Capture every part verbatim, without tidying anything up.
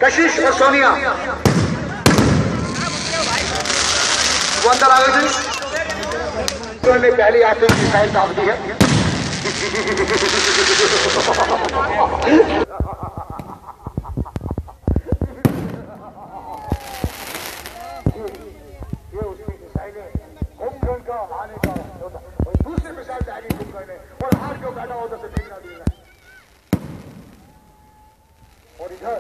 कशिश और सोनिया वो अंदर आ गई थी। तो उन्होंने पहली आखिरी मिसाइल दाग दी है। ये उसकी मिसाइल है। कुंभकर्ण का आने का होता। और दूसरी मिसाइल जाएगी कुंभकर्ण में। और हार क्यों बैठा होता से देखना भी है। और इधर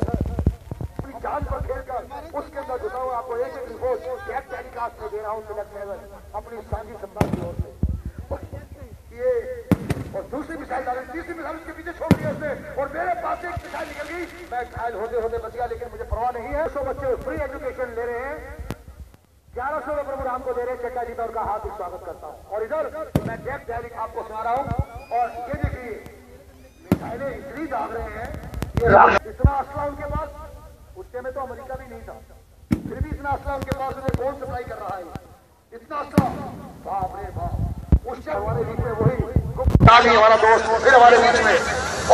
अपनी जान पर खेलकर उसके अंदर घुसा हुआ आपको एक एक रिपोर्ट डायरेक्ट टेलीकास्ट में दे रहा हूँ, तिलक महल अपनी सांझी संभाग की ओर से। ये और दूसरी मिसाइल डाली, तीसरी मिसाइल उसके पीछे छोड़ दिया उसने, और मेरे पास से एक मिसाइल निकल गई। मैं घायल होते होते बच गया, लेकिन मुझे परवाह नहीं है। सौ बच्चे फ्री एजुकेशन ले रहे हैं, ग्यारह सौ रुपये प्रभु राम को दे रहे हैं। चड्डा जी, मैं उनका हार्दिक स्वागत करता हूँ। और इधर मैं डायरेक्ट डायरेक्ट आपको सुना रहा हूँ, और ये देखिए मिसाइलें इतनी दाग रहे हैं, ये राम इतना असला उनके पास, उतने में तो अमेरिका भी नहीं था, फिर भी इतना असला उनके पास, उन्हें कौन सप्लाई कर रहा है? इतना असला, बाप रे बाप। उस टाइम हमारे बीच में वही गुप्ता जी, हमारा दोस्त, फिर हमारे बीच में,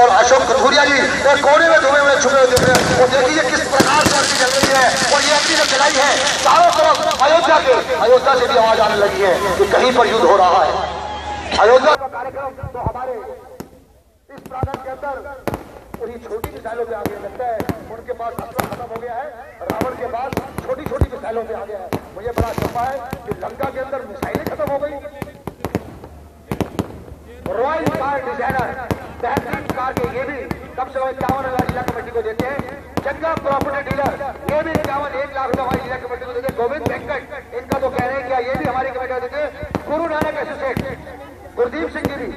और अशोक कथुरिया जी एक कोने में धुएं में छुपे हुए दिख रहे हैं। और देखिए किस प्रकार से आरती जल रही है, और ये आरती जो जलाई है, चारों तरफ अयोध्या के, अयोध्या से भी आवाज आने लगी है कि कहीं पर युद्ध हो रहा है। अयोध्या का कार्यक्रम तो हमारे इस प्रांगण के अंदर उन्हीं छोटी मिसाइलों पे आगे लगता है। उनके पास असला खत्म हो गया है, रावण के पास छोटी छोटी मिसाइलों पे आ गया है। मुझे बड़ा अचंभा है कि लंका के अंदर मिसाइलें खत्म हो गई। रॉयल कार डिजाइनर, बेहतरीन कार के, ये भी कम से कम इक्यावन हजार जिला कमेटी को देते हैं। जंगा प्रॉपर्टी डीलर, ये भी इक्यावन, एक लाख रुपए हमारी जिला कमेटी को देते हैं। गोविंद वेंकट, इनका तो कह रहे हैं कि ये भी हमारी कमेटी को देते हैं। गुरु नानक एसोसिएट, गुरदीप सिंह जी भी,